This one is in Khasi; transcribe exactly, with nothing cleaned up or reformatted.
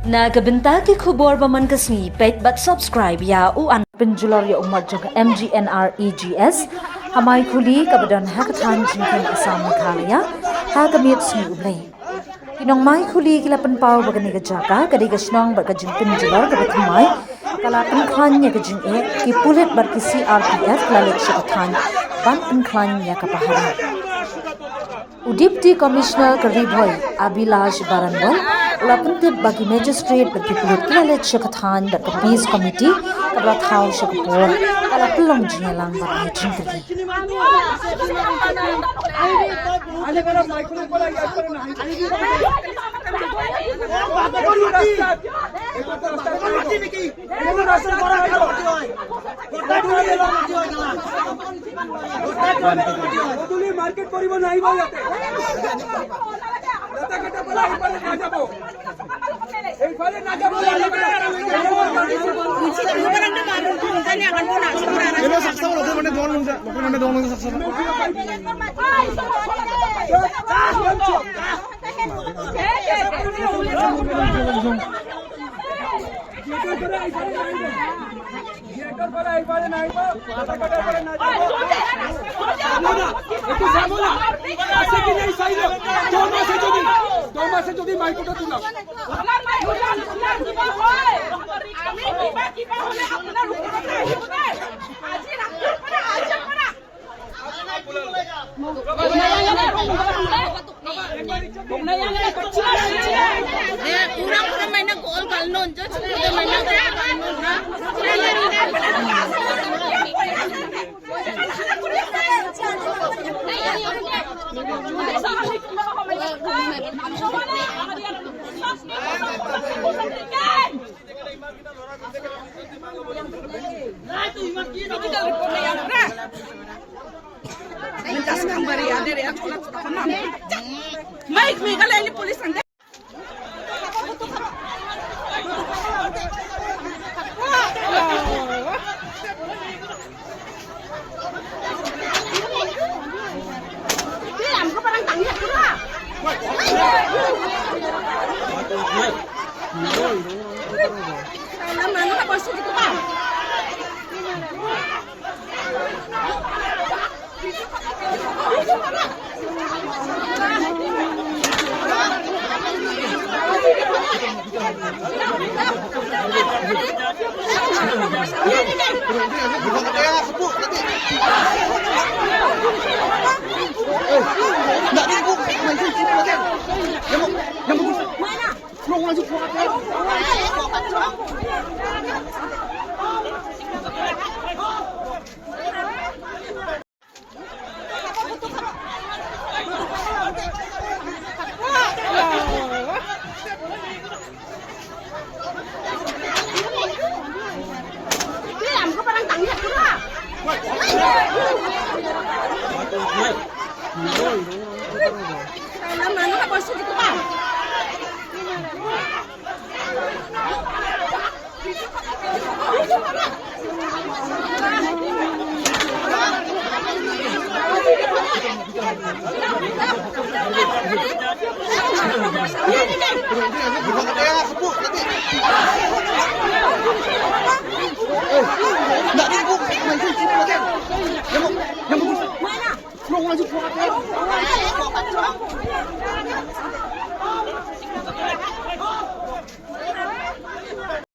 Na ka bynta ki khubor ba man ka sngi, peit bad subscribe ïa u an. Pynjulor ïa u mot jong ka M G N R E G S ha Maikhuli kaba don ha ka thaiñ jingkheiñ Assam Meghalaya ha ka miet sngi U Blei. Ki nong Maikhuli ki la pynpaw ba kane ka jaka ka dei ka shnong bad ka jingpynjulor kaba thymmai, ka la pynkhlaiñ ïa ka jingeh, ki pulit bad ki C R P F ki la leit sha ka thaiñ ban pynkhlaiñ ïa ka pahara. U Deputy Commissioner ka Ri Bhoi, Abhilash Baranwal, u la pyntip ba ki magistrate bad ki pulit ki la leit sha ka thaiñ bad ka peace committee kaba la thaw sha ka por, ka la pynlong jingïalang bad ai jingkylli. গধূলি মাৰ্কেট কৰিব নাহিব ইয়াতে। দাতা কেইটা পৰা এইফালে নাযাব। এইফালে নাযাব। গেটৰ পৰা এইফালে নাহিব, দাতা কেইটাৰ পৰা নাযাব। চাব না, এইটো চাব না। আছে কি নাই চাই লওক। দম আছে যদি, দম আছে যদি মাইকটা তোলাওক। আমি কিবা কিবা হ'লে আপোনাৰ ওচৰতে আহিব দেই। আজি ৰাতিৰ পৰা, আজিৰ পৰা। पूरा पूरा महीना कॉल कर लो, जो छुट्टी का महीना कॉल कर लो ना। Mike, Meghalaya police ang